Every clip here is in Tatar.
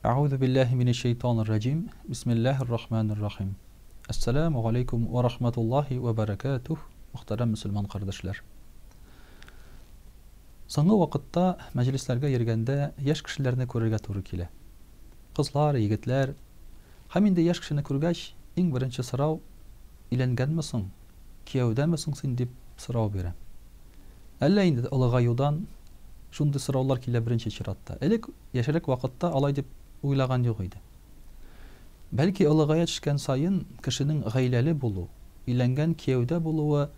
Әгъузу биллаһи минәш шәйтанир раҗим. Бисмиллаһир рахманир рахим. Әссәламү галәйкүм вә рахматуллаһи вә бәрәкәтүһ, мөхтәрәм мөселман кардәшләр. Соңгы вакытта мәҗлесләргә йөргәндә яшь кешеләрне күрергә туры килә. Кызлар, егетләр. Һәм инде яшь кешене күргәч, иң беренче сорау, өйләнгәнме соң, кияүдәме соң син дип сорау бирәм. Әллә инде олыгаюдан шундый сораулар килә беренче чиратта. Элек яшьрәк вакытта алай дип уйлаган юк иде. Бәлки олыгая төшкән саен кешенең гаиләле булу, өйләнгән кияүдә булуы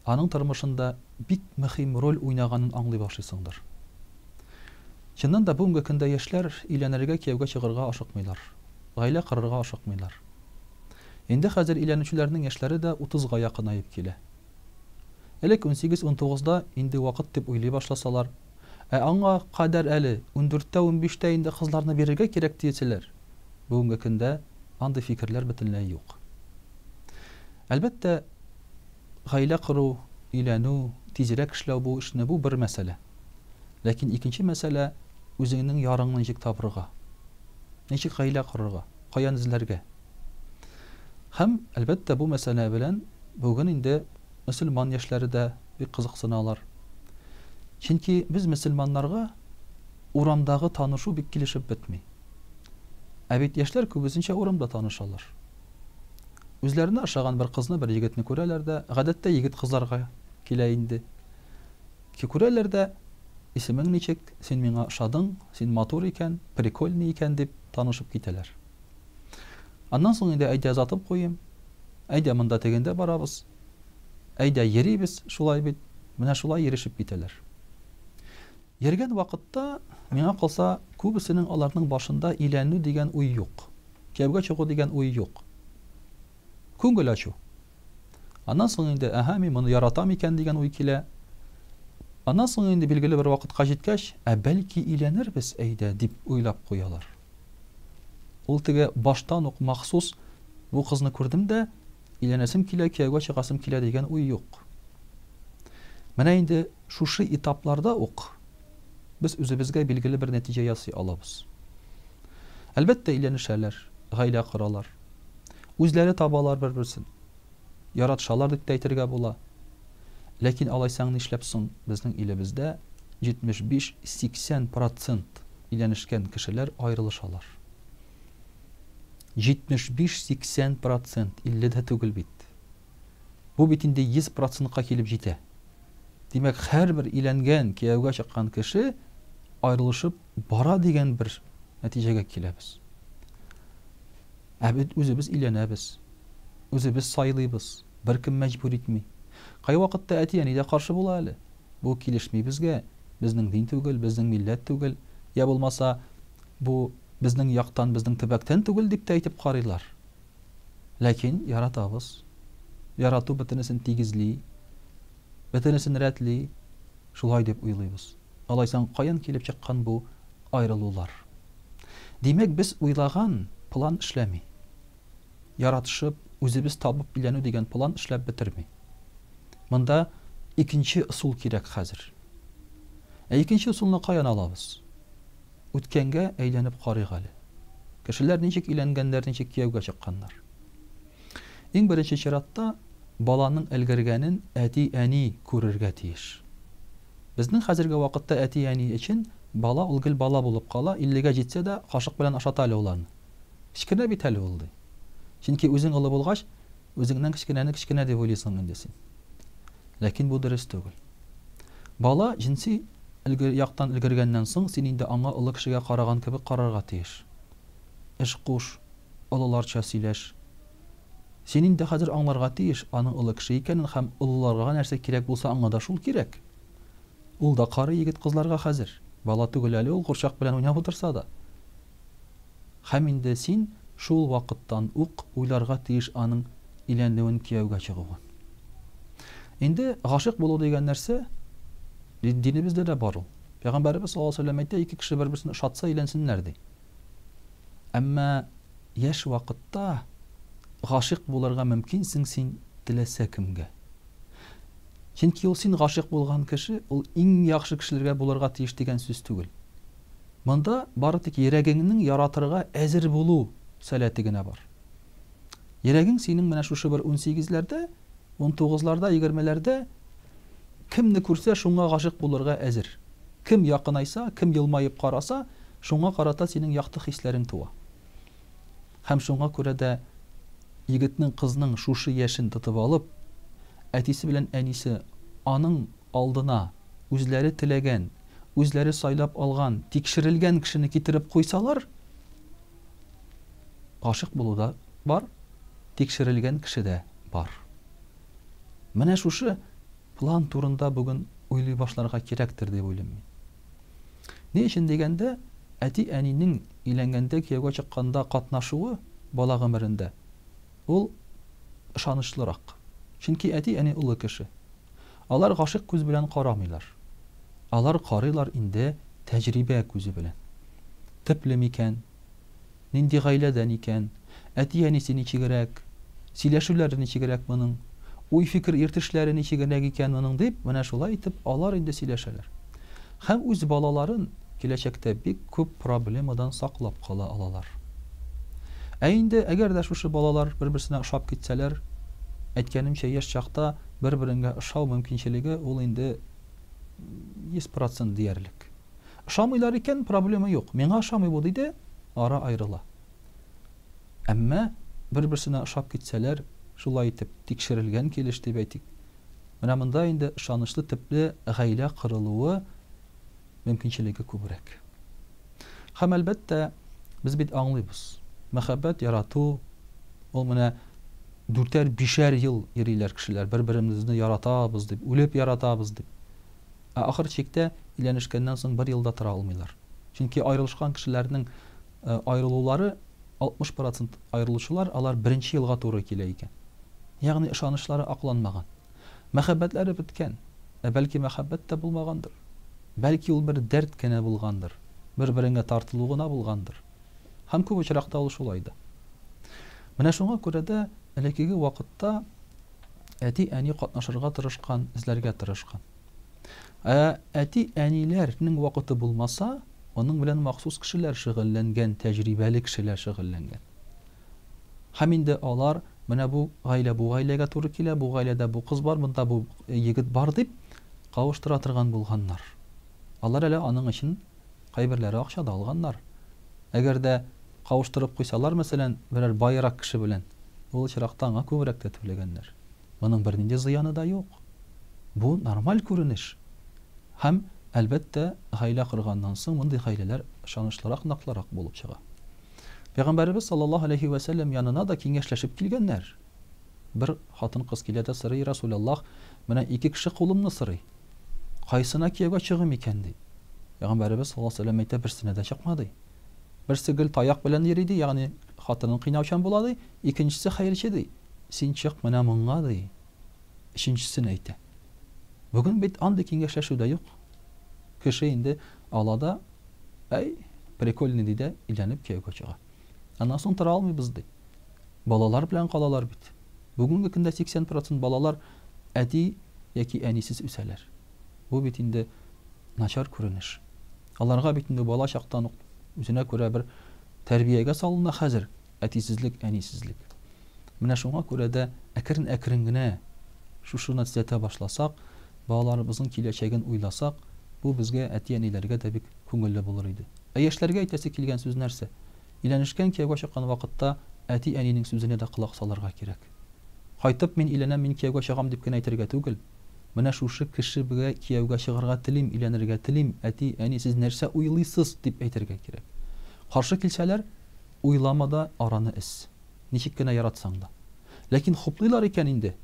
аның тормышында бик мөһим роль уйнаганын аңлый башлыйсыңдыр. Чыннан да бүгенге көндә яшьләр өйләнергә, кияүгә чыгарга ашыкмыйлар. Гаилә корырга ашыкмыйлар. Инде хәзер өйләнүчеләрнең яшьләре дә утызга якынаеп килә. Элек унсигез-унтугызда инде вакыт дип уйлый башласалар, ә аңа кадәр әле ундүрттә-унбиштә инде кызларны бирергә кирәк диеселәр, бүгенге көндә андый фикерләр бөтенләй юк. Әлбәттә, гаилә кору, өйләнү, тизрәк эшләү бу эшне, бу бер мәсьәлә. Ләкин икенче мәсьәлә, үзеңнең ярыңны ничек табырга? Ничек гаилә корырга? Каян эзләргә? Һәм, әлбәттә, бу мәсьәлә белән бүген инде мөселман яшьләре дә бик кызыксыналар. Чөнки без мөселманнарга урамдагы танышу бик килешеп бетми. Ә бит яшьләр күбесенчә урамда танышалар. Үзләренә ошаган бер кызны, бер егетне күрәләр дә, гадәттә егет кызларга килә инде. Күрәләр дә, исемең ничек, син миңа ошадың, син матур икән, прикольный икән дип танышып китәләр. Аннан соң инде әйдә озатып куйыйм, әйдә монда тегендә барабыз, әйдә йөрибез, шулай бит. Менә шулай йөрешеп китәләр. Йөргән вакытта, миңа калса, күбесенең аларның башында өйләнү дигән уй юк. Кияүгә чыгу дигән уй юк. Күңел ачу. Аннан соң инде, әһә, мин моны яратам икән дигән уй килә. Аннан соң инде билгеле бер вакытка җиткәч, ә бәлки өйләнербез, әйдә, дип уйлап куялар. Ул теге баштан ук махсус бу кызны күрдем дә, өйләнәсем килә, кияүгә чыгасым килә дигән уй юк. Менә инде шушы этапларда ук без үзебезгә билгеле бер нәтиҗә ясый алабыз. Әлбәттә, өйләнешәләр, гаилә коралар. Үзләре табалар бер-берсен. Яратышалар дип тә әйтергә була. Ләкин алайсаң нишләп соң безнең илебездә 75-80 процент өйләнешкән кешеләр аерылышалар? 75-80 процент, 50 дә түгел бит. Бу бит инде 100 процентка килеп җитә. Димәк, һәрбер өйләнгән, кияүгә чыккан кеше аерылышып бара дигән бер нәтиҗәгә киләбез. Ә бит үзебез өйләнәбез. Үзебез сайлыйбыз. Беркем мәҗбүр итми. Кайвакытта әти-әни дә каршы була әле. Бу килешми безгә, безнең дин түгел, безнең милләт түгел, я булмаса, бу безнең яктан, безнең төбәктән түгел дип тә әйтеп карыйлар. Ләкин яратабыз. Ярату бөтенесен тигезли, бөтенесен рәтли, шулай дип уйлыйбыз. Алайсаң, каян килеп чыккан бу аерылулар? Димәк, без уйлаган план эшләми. Яратышып, үзебез табып өйләнү дигән план эшләп бетерми. Монда икенче ысул кирәк хәзер. Ә икенче ысулны каян алабыз? Үткәнгә әйләнеп карыйк әле. Кешеләр ничек өйләнгәннәр, ничек кияүгә чыкканнар? Иң беренче чиратта, баланың өлгергәнен әти-әни күрергә тиеш. Безнең хәзерге вакытта әти-әни өчен бала ул гел бала булып кала, иллегә җитсә дә, кашык белән ашата әле ул аны. Кечкенә бит әле ул, ди. Чөнки үзең олы булгач, үзеңнән кечкенәне кечкенә дип уйлыйсың инде син. Ләкин бу дөрес түгел. Бала җенси өлгер, яктан өлгергәннән соң, син инде аңа олы кешегә караган кебек карарга тиеш. Эш куш, олыларча сөйләш. Син инде хәзер аңларга тиеш, аның олы кеше икәнен һәм олыларга нәрсә кирәк булса, аңа да шул кирәк. Ул да карый егет-кызларга хәзер. Бала түгел әле ул, курчак белән уйнап утырса да. Һәм инде син шул вакыттан ук уйларга тиеш аның өйләнүен, кияүгә чыгуын. Инде гашыйк булу дигән нәрсә динебездә дә бар ул. Пәйгамбәребез саллаллаһу алейһи ва сәлләм әйтә, ике кеше бер-берсен ошатса, өйләнсеннәр, ди. Әмма яшь вакытта гашыйк булырга мөмкинсең син теләсә кемгә. Чөнки ул син гашыйк булган кеше, ул иң яхшы кешеләргә булырга тиеш дигән сүз түгел. Монда бары тик йөрәгеңнең яратырга әзер булу сәләте генә бар. Йөрәгең синең менә шушы бер унсигезләрдә, унтугызларда, егермеләрдә кемне күрсә, шуңа гашыйк булырга әзер. Кем якынайса, кем елмаеп караса, шуңа карата синең якты хисләрең туа. Һәм шуңа күрә дә егетнең, кызның шушы яшен тотып алып, әтисе белән әнисе аның алдына үзләре теләгән, үзләре сайлап алган, тикшерелгән кешене китереп куйсалар, гашыйк булу да бар, тикшерелгән кеше дә бар. Менә шушы план турында бүген уйлый башларга кирәктер дип уйлыйм мин. Ни өчен дигәндә, әти-әнинең өйләнгәндә, кияүгә чыкканда катнашуы бала гомерендә, ул ышанычлырак. Чөнки әти-әни олы кеше. Алар гашыйк күз белән карамыйлар. Алар карыйлар инде тәҗрибә күзе белән. Төпле микән? Нинди гаиләдән икән? Әти-әнисе ничегрәк? Сөйләшүләре ничегрәк моның? Уй-фикер йөртешләре ничегрәк икән моның дип, менә шулай итеп алар инде сөйләшәләр. Һәм үз балаларын киләчәктә бик күп проблемадан саклап кала алалар. Ә инде әгәр дә шушы балалар бер-берсенә ошап китсәләр, әйткәнемчә, яшь чакта бер-береңгә ошау мөмкинчелеге ул инде 100 процент диярлек. Ошамыйлар икән, проблема юк. Миңа ошамый бу, ди дә, ара аерыла. Әмма бер-берсенә ошап китсәләр, шулай итеп тикшерелгән килеш дип әйтик, менә монда инде ышанычлы төпле гаилә корылуы мөмкинчелеге күбрәк. Һәм, әлбәттә, без бит аңлыйбыз, мәхәббәт, ярату, ул менә дүртәр, бишәр ел йөриләр кешеләр, бер-беребезне яратабыз дип, үлеп яратабыз дип. Ә ахыр чиктә өйләнешкәннән соң бер ел да тора алмыйлар. Чөнки аерылышкан кешеләрнең аерылулары 60 процент аерылучылар алар беренче елга туры килә икән. Ягъни ышанычлары акланмаган. Мәхәббәтләре беткән. Ә бәлки мәхәббәт тә булмагандыр. Бәлки ул бер дәрт кенә булгандыр. Бер-береңә тартылу гына булгандыр. Һәм күп очракта ул шулай да. Менә шуңа күрә дә элеккеге вакытта әти-әни катнашырга тырышкан, эзләргә тырышкан. Ә әти-әниләрнең вакыты булмаса, аның белән махсус кешеләр шөгыльләнгән, тәҗрибәле кешеләр шөгыльләнгән. Һәм инде алар, менә бу гаилә бу гаиләгә туры килә, бу гаиләдә бу кыз бар, монда бу егет бар дип кавыштыра торган булганнар. Алар әле аның өчен кайберләре акча да алганнар. Әгәр дә кавыштырып куйсалар, мәсәлән, берәр баерак кеше белән, ул очракта аңа күбрәк тә түләгәннәр. Моның бернинди зыяны да юк. Бу нормаль күренеш. Һәм, әлбәттә, гаилә корганнан соң мондый гаиләләр ышанычлырак, ныклырак булып чыга. Пәйгамбәребез саллаллаһу алейһи вә сәлләм янына да киңәшләшеп килгәннәр. Бер хатын-кыз килә дә сорый, Расулаллаһ, менә ике кеше кулымны сорый. Кайсына кияүгә чыгыйм икән, ди. Пәйгамбәребез саллаллаһу алейһи вә сәлләм әйтә, берсенә дә чыкма, ди. Берсе гел таяк белән йөри, ди, ягъни хатынын кыйнаучан була, ди. Икенчесе хәерче, ди. Син чык менә моңа, ди. Өченчесен әйтә. Бүген бит андый киңәшләшү дә юк. Кеше инде ала да, әй, прикольный ди дә, өйләнеп кияүгә чыга. Аннан соң тора алмыйбыз ди. Балалар белән калалар бит. Бүгенге көндә 80 процент балалар әти яки әнисез үсәләр. Бу бит инде начар күренеш. Аларга бит инде бала чактан ук үзенә күрә бер тәрбиягә салына хәзер әтисезлек, әнисезлек. Менә шуңа күрә дә әкрен-әкрен генә шушыны төзәтә башласак, балаларыбызның киләчәген уйласак, бу безгә, әти-әниләргә дә бик күңелле булыр иде. Ә яшьләргә әйтәсе килгән сүз нәрсә? Өйләнешкән, кияүгә чыккан вакытта әти-әнинең сүзенә дә колак салырга кирәк. Кайтып, мин өйләнәм, мин кияүгә чыгам дип кенә әйтергә түгел. Менә шушы кешегә кияүгә чыгарга телим, өйләнергә телим, әти, әни, сез нәрсә уйлыйсыз, дип әйтергә кирәк. Каршы килсәләр, уйлама да, араны өз. Ничек кенә яратсаң да. Ләкин хуплыйлар икән инде,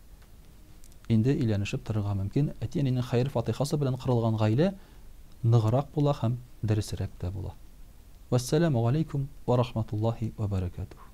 инде өйләнешеп торырга мөмкин. Әти-әнинең хәер-фатыйхасы белән корылган гаилә ныграк була һәм дөресрәк тә була. Вәссәламү галәйкүм вә рахматуллаһи вә бәрәкәтүһ.